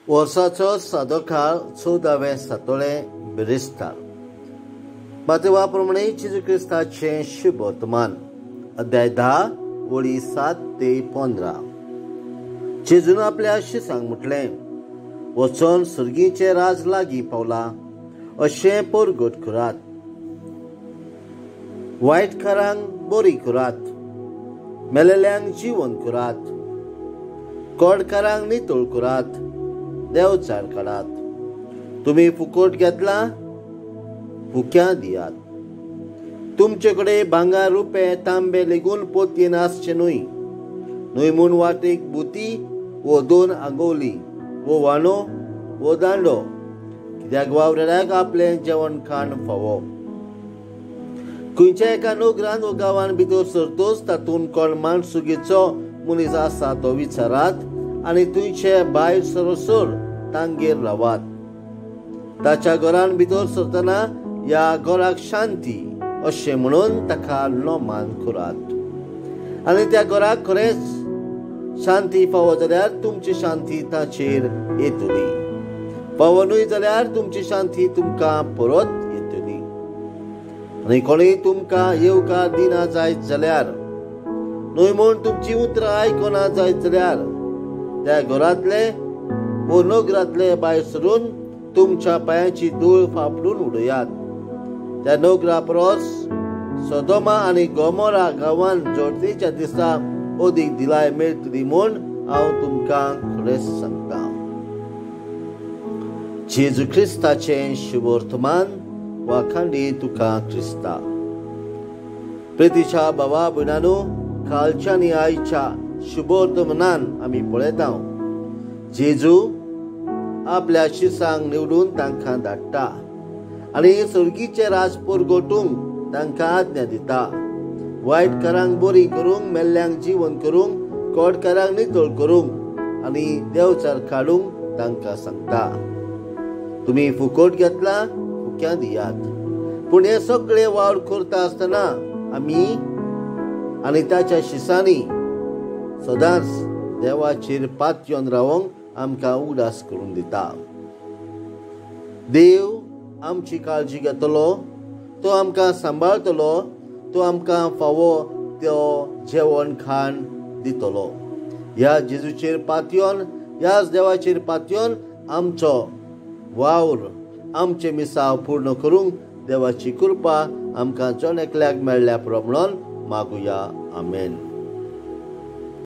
वर्साचो सादो काळ 14वें सातोळें बिरेस्तार. मातेवा प्रमाणे जेजू क्रिस्ताचें शुभ वर्तमान, अध्याय 10 ओळी 7 ते 15. जेजून आपल्या शिसांक म्हटलें, वचोन सर्गीचें राज लागीं पावलां अशें परगट करात. वायटकारांक बरी करात, मेलेल्यांक जिवन करात, कोडकारांक नितळ करात, देवचार काडात. तुमी फुकट घेतला, फुक्या दियात. तुमचे कडेन भांगर, रुपें, तांबे लेगून पोतयेन आसचें न्हय. न्हय म्हूण वाटेक बुती वो 2 आंगोली वो वाणो वो दांडो, कित्याक वावराड्याक आपलें जेवण खाण फावो. खंयच्या एका नगरान वो गांवान भितर सरतोच तातूंत कोण माणसुगेचो मनीस आसा तो विचारात आनी थंयचे भायर सरसर तांगेर रावात. ताच्या घरान भितर सरतना ह्या घराक शांती अशें म्हणून ताका लोमान करात. आनी त्या घराक खरेंच शांती फावो जाल्यार तुमची शांती ताचेर येतली, फावो न्हय जाल्यार तुमची शांती तुमकां परत येतली. आनी कोणूय तुमकां येवकार दिना जायत जाल्यार, न्हय म्हूण तुमची उतरां आयकना जायत जाल्यार, त्या घरांतले वो नगरांतले भायर सरून तुमच्या पांयाची धूळ फाफडून उडयात. त्या नगरा परस सदोमा आनी गोमोरा गांवान जोडतेच्या दिसा अदीक दिलाय मेळटली म्हूण हांव तुमकां खरेंच सांगता. जेजू क्रिस्ताचें शुभवर्तमान. वाखांडी तुका क्रिस्ता. प्रितीच्या बाबा भयणांनो, कालच्या आनी आयच्या शुभवर्तमानान आमी पळयता जेजू आपल्या शिसांक निवडून तांकां धाडटा आनी सर्गीचें राज परगटूंक तांकां आज्ञा दिता. वायटकारांक बरी करूंक, मेल्ल्यांक जिवन करूंक, कोडकारांक नितळ करूंक आनी देवचार काडूंक तांकां सांगता. तुमी फुकट घेतला, फुक्या दियात. पूण हे सगळे वावर करता आसतना आमी आनी ताच्या शिसांनी सदांच देवाचेर पातयेवन रावंक आमकां उगडास करून दिता. देव आमची काळजी घेतलो, तो आमकां सांबाळटलो, तो आमकां फावो तो जेवण खाण दितलो. ह्या जेजूचेर पातयेवन, ह्याच देवाचेर पातयेवन आमचो वावर, आमचें मिसांव पूर्ण करूंक देवाची कृपा आमकां जण एकल्याक मेळ्ळ्या पुरो म्हणून मागुया. आमेन.